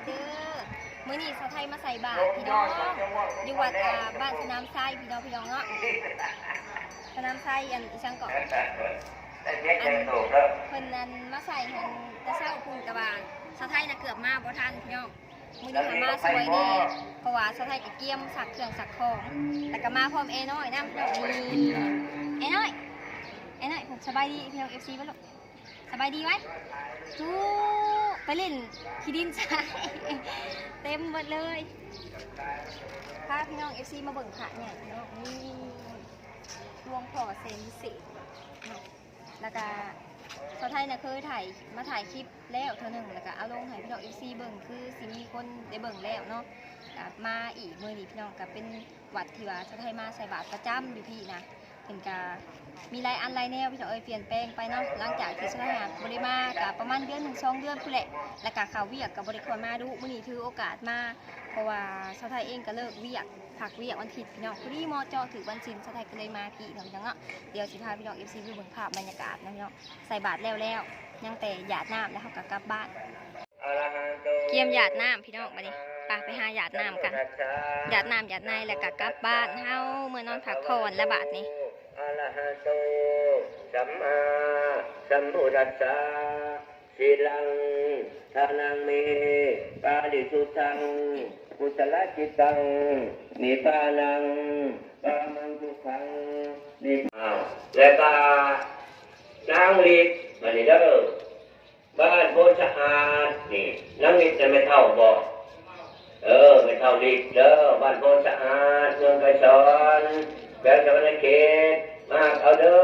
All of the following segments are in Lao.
ເດີ ມື້ນີ້ສາວໄທມາໃສ່ບາດພີ່ນ້ອງ ຢູ່ວັດ ອ່າ ບ້ານສະໜາມໄຊພີ່ນ້ອງ ພີ່ນ້ອງເນາະ ສະໜາມໄຊ ອັນອີ່ຫຍັງເກາະ ອັນເພິ່ນນັ້ນມາໃສ່ຫັ້ນແຕ່ເຊົ້າພຸ້ນ ແຕ່ວ່າສາວໄທນະເກືອບມາບໍ່ທັນພີ່ນ້ອງ ມື້ນີ້ຫາມາຊ່ວຍແດ່ ເພາະວ່າສາວໄທກໍກຽມຊັກເຄື່ອງຊັກຂອງ ແລ້ວກໍມາພ້ອມແອນ້ອຍນຳພີ່ນ້ອງ ນີ້ ແອນ້ອຍ ແອນ້ອຍ ສະບາຍດີພີ່ນ້ອງ ເອັຟຊີ ເບິ່ງລູກ ສະບາຍດີໄວ ຈູ້ ໄປຫຼິ້ນຂີ້ດິນຊາຍ ເຕັມເບິດເລີຍ ພາພີ່ນ້ອງ ເອັຟຊີ ມາເບິ່ງພະໃຫຍ່ເນາະ ນີ້ ຫຼວງພໍ່ແສນວິເສດເນາະ ແລ້ວກະສາວໄທນະເຄີຍຖ່າຍ ມາຖ່າຍຄລິບແລ້ວເທື່ອໜຶ່ງ ແລ້ວກະເອົາລົງໃຫ້ພີ່ນ້ອງ ເອັຟຊີ ເບິ່ງ ຄືຊິມີຄົນໄດ້ເບິ່ງແລ້ວເນາະ ກະມາອີກ ມື້ນີ້ພີ່ນ້ອງ ກະເປັນ ວັດທີ່ວ່າສາວໄທມາໃສ່ບາດປະຈຳຢູ່ພີ້ນະ ເພິ່ນກະມີຫຼາຍອັນຫຼາຍແນວພີ່ນ້ອງເອີຍ ປ່ຽນແປງໄປເນາະ ຫຼັງຈາກທີ່ສາວໄທຫາບໍ່ໄດ້ມາກະປະມານເດືອນໜຶ່ງສອງເດືອນພຸ້ນແຫຼະ ແລ້ວກະເຂົ້າວຽກກະບໍ່ໄດ້ຄ່ອຍມາດຸ ມື້ນີ້ຖືໂອກາດມາ ເພາະວ່າສາວໄທເອງກະເລີກວຽກ ພັກວຽກວັນທິດພີ່ນ້ອງ ພໍດີເໝາະເຈາະຖືກວັນສິນ ສາວໄທກະເລີຍມາພີ້ເນາະ ພີ່ນ້ອງເນາະ ດຽວຊິພາພີ່ນ້ອງ ເອັຟຊີ ໄປເບິ່ງພາບບັນຍາກາດນຳພີ່ນ້ອງ ໃສ່ບາດແລ້ວໆ ຍັງແຕ່ຢາດນ້ຳ ແລ້ວເຮົາກະກັບບ້ານ ກຽມຢາດນ້ຳພີ່ນ້ອງ ບາດນີ້ ໄປ ໄປຫາຢາດນ້ຳກັນ ຢາດນ້ຳຢາດໃນ ແລ້ວກະກັບບ້ານເຮົາ ເມືອນອນພັກຜ່ອນລະບາດນີ້ ອະລະຫະໂຕ ສຳມາສຳພຸດທັດສະ ສີລັງ ທານັງ ເມ ປາລິສຸດທັງ ກຸສະລະຈິດຕັງ ນິບພານັງ ປະມັງ ສຸຂັງ ນິບພາ ແລ້ວກະນາງລິດ ບາດນີ້ເດີ ບ້ານໂພນສະອາດນີ້ ນາງລິດນະແມ່ເຖົ້າບໍ່? ເອີ ແມ່ເຖົ້າລິດເດີ ບ້ານໂພນສະອາດ ເມືອງໄກສອນ ແຂວງສະຫວັນນະເຂດ ມາຮັບເອົາເດີ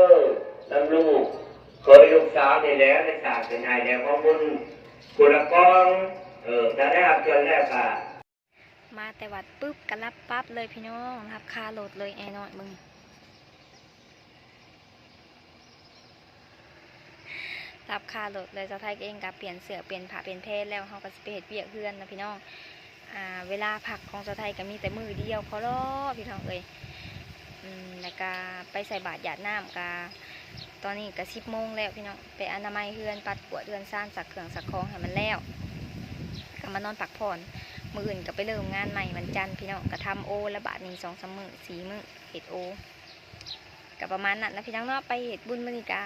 ນຳລູກເຂີຍລູກສາວນີ້ແຫຼະ ໄດ້ສ້າງເປັນໄຮ່ແລ້ວຂອງບຸນ ຜູ້ລະກອງ ເອີ ຖ້າໄດ້ຮັບສ່ວນແລ້ວກະ ມາແຕ່ວັດປຶບກະຫຼັບປັບເລີຍພີ່ນ້ອງ ຫຼັບຄາລົດເລີຍ ແອນ້ອຍເບິ່ງ ຫຼັບຄາລົດເລີຍ ສາວໄທເອງກະປ່ຽນເສື້ອປ່ຽນຜ້າປ່ຽນແພນແລ້ວ ເຮົາກະຊິໄປເຮັດວຽກເຮືອນນະພີ່ນ້ອງ ອ່າ ເວລາພັກຂອງສາວໄທກະມີແຕ່ມື້ດຽວພໍລະພີ່ນ້ອງເອີຍ ອືມ ແລ້ວກະໄປໃສ່ບາດຢາດນ້ຳກະ ຕອນນີ້ກະສິບໂມງແລ້ວພີ່ນ້ອງ ໄປອະນາໄມເຮືອນ ປັດກວາດເຮືອນຊານ ຊັກເຄື່ອງຊັກຂອງໃຫ້ມັນແລ້ວ ກະມານອນພັກຜ່ອນ ມື້ອື່ນກະໄປເລີ່ມງານໃໝ່ວັນຈັນພີ່ນ້ອງ ກະທຳໂອລະບາດນີ້ ສອງສາມມື້ ສີ່ມື້ ເຮັດໂອ ກະປະມານນັ້ນລະພີ່ນ້ອງເນາະ ໄປເຮັດບຸນມື້ນີ້ກະ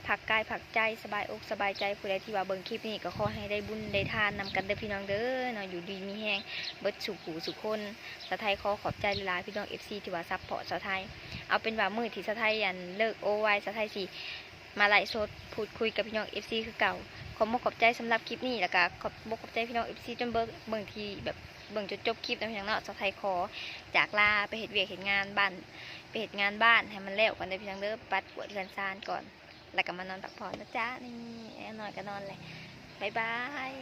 ພັກກາຍພັກໃຈ ສະບາຍອົກສະບາຍໃຈ ຜູ້ໃດທີ່ວ່າເບິ່ງຄລິບນີ້ກະຂໍໃຫ້ໄດ້ບຸນໄດ້ທານນຳກັນເດີພີ່ນ້ອງເດີເນາະ ຢູ່ດີມີແຮງເບິດສູ່ຜູ້ສູ່ຄົນ ສາວໄທຂໍຂອບໃຈຫຼາຍໆ ພີ່ນ້ອງ ເອັຟຊີ ທີ່ວ່າຊັບພອດສາວໄທ ເອົາເປັນວ່າມື້ທີ່ສາວໄທ ອັນ ເລີກໂອໄວ້ ສາວໄທຊິມາໄລຟ໌ສົດ ພູດຄຸຍກັບພີ່ນ້ອງ ເອັຟຊີ ຄືເກົ່າ ຂອບມຸກຂອບໃຈສຳລັບຄລິບນີ້ ແລ້ວກະຂອບມຸກຂອບໃຈພີ່ນ້ອງ ເອັຟຊີ ຈົນເບິ່ງ ເບິ່ງທີ່ແບບ ເບິ່ງຈົນຈົບຄລິບນະພີ່ນ້ອງເນາະ ສາວໄທຂໍຈາກລາໄປເຮັດວຽກເຮັດງານບ້ານ ໄປເຮັດງານບ້ານໃຫ້ມັນແລ້ວກ່ອນເດີພີ່ນ້ອງເດີ ປັດກວາດເຮືອນຊານກ່ອນ ແລ້ວກະມານອນພັກຜ່ອນນະຈ໊ະ ນີ້ ແອນ້ອຍກະນອນແຫຼະ ບາຍບາຍ.